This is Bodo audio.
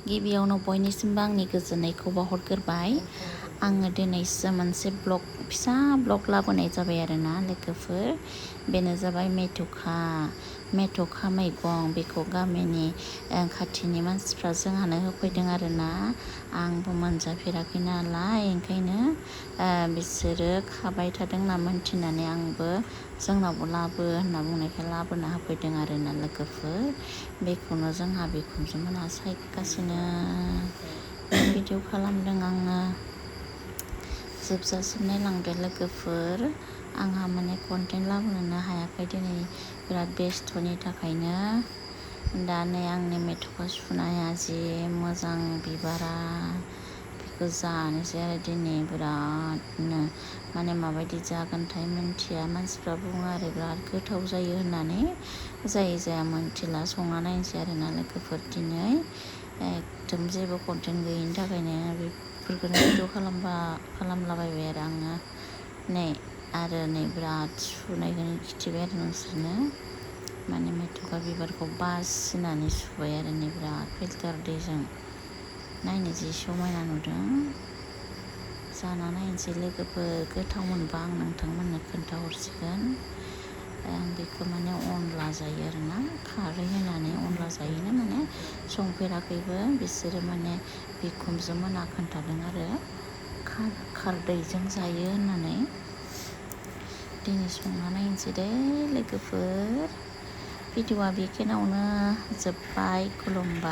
गिबियावनो बयनिसिमबो आंनि गोजोननायखौ बावहरग्रोबाय। आङो दिनैसो मोनसे फिसा ब्लग लाबोनाय जाबाय आरोना लोगोफोर। बेनो जाबाय मेथ'खा मैगं। बेखौ गामिनि खाथिनि मानसिफ्रा जोंहानो होफैदों आरोना। आंबो मोनजाफेराखै नालाय ओंखायनो बिसोरो खाबाय थादों होनना मोनथिनानै आंबो जोंनावबो लाबो होनना बुंनायखाय लाबोना होफैदों आरोना लोगोफोर। बेखौनो जोंहा बिखुनजो मोनहा सायगासिनो भिडिअ खालामदों आङो। जोबजासिम नायलांदो लोगोफोर। आंहा माने कन्टेन्ट लाबोनोनो हायाखै दिनै बिराद बेस्थ'नि थाखायनो। दा नै आंनि मेथ'खा सुनाया जि मोजां बिबारा, बेखौ जानोसै आरो दिनै बिरादनो। माने माबायदि जागोनथाय मिन्थिया। मानसिफ्रा बुङो आरो बिराद गोथाव जायो होननानै। जाया मोनथिला, संना नायनोसै आरोना लोगोफोर दिनै। एकदम जेबो कन्टेन्ट गैयिनि थाखायनो बेफोरखौनो भिडिअ खालामलाबायबाय आरो आङो। नै बिराद सुनायखौनो खिथिबाय आरो नोंसोरनो। माने मेथ'खा बिबारखौ बासिनानै सुबाय आरो नै बिराद फिल्टार दैजों। नायनो जि समायना नुदों। जाना नायनोसै लोगोफोर। गोथाव मोनबा आं नोंथांमोननो खोन्थाहरसिगोन। बेखौ माने अनला जायो आरोना, खारै होनानै अनला जायोनो। माने संफेराखैबो बिसोरो, माने बिखुनजो मोना खोन्थादों आरो खारदैजों जायो होननानै। दिनै संना नायनोसै दे लोगोफोर। भिडिअआ बेखिनियावनो जोब्बाय। खुलुमबाय।